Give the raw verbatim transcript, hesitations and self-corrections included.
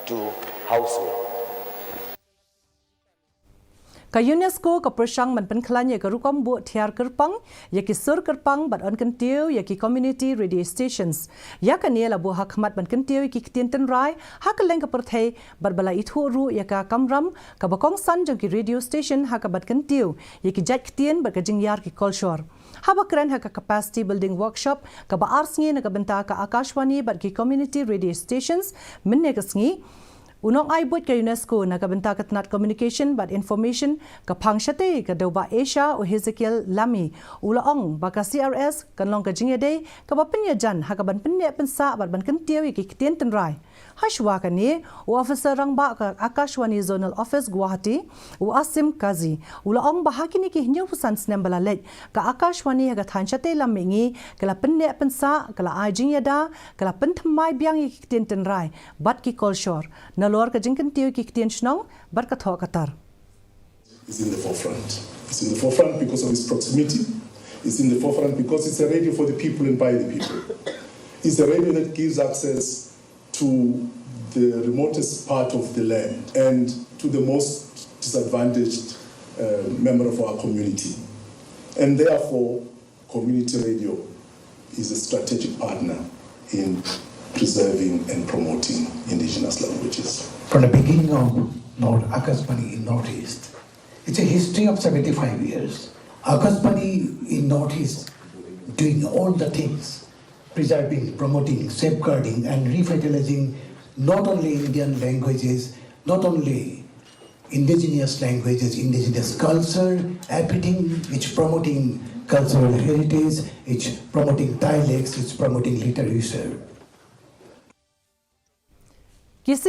to household. Ka UNESCO ka pyrshang ban pynkhlaiñ ïa ka rukom buh thiar kyrpang ïa ki sur kyrpang bad yn kyntiew ïa ki community radio stations. Ïa kane la buh ha khmat ban kyntiew ïa ki ktien tynrai ha kylleng ka pyrthei bad ba la ithuh ruh ïa ka kamram kaba kongsan jong ki radio station ha kaba kyntiew ïa ki jait ktien bad ka jingïar ki kolshor. Haba kren ha ka Capacity Building Workshop kaba ar sngi na ka bynta ka Akashvani bad ki community radio stations mynne ka sngi, u nongai buit ka UNESCO na ka bynta ka tnat Communication bad Information ka phang shatei ka Dewbah Asia, u Hezekiel Lami, u la ong ba ka C R S kan long ka jingïadei kaba pynïajan ha kaban pynneh pynsah bad ban kyntiew ïa ki ktien tynrai. Hashwa kane, u officer rangbah ka Akashvani Zonal Office Guwahati, u Asim Kazi, u la ong ba ha kine ki hynñiewphew san snem ba la leit, ka Akashvani ha ka thaiñ shatei lam mihngi ka la pynneh pynsah, ka la ai jingïada, ka la pynthymmai biang ïa ki ktien tynrai bad ki kolshor, nalor ka jingkyntiew ïa ki ktien shnong bad ka thoh ka tar. Is in the forefront. It's in the forefront because of its proximity. It's in the forefront because it's a radio for the people and by the people. It's a radio that gives access to the remotest part of the land and to the most disadvantaged uh, member of our community. And therefore, community radio is a strategic partner in preserving and promoting indigenous languages. From the beginning of North Akashvani in Northeast, it's a history of seventy-five years. Akashvani in Northeast doing all the things, preserving, promoting, safeguarding, and revitalizing not only Indian languages, not only indigenous languages, indigenous culture, everything which promoting cultural heritage, it's promoting dialects, it's promoting literature.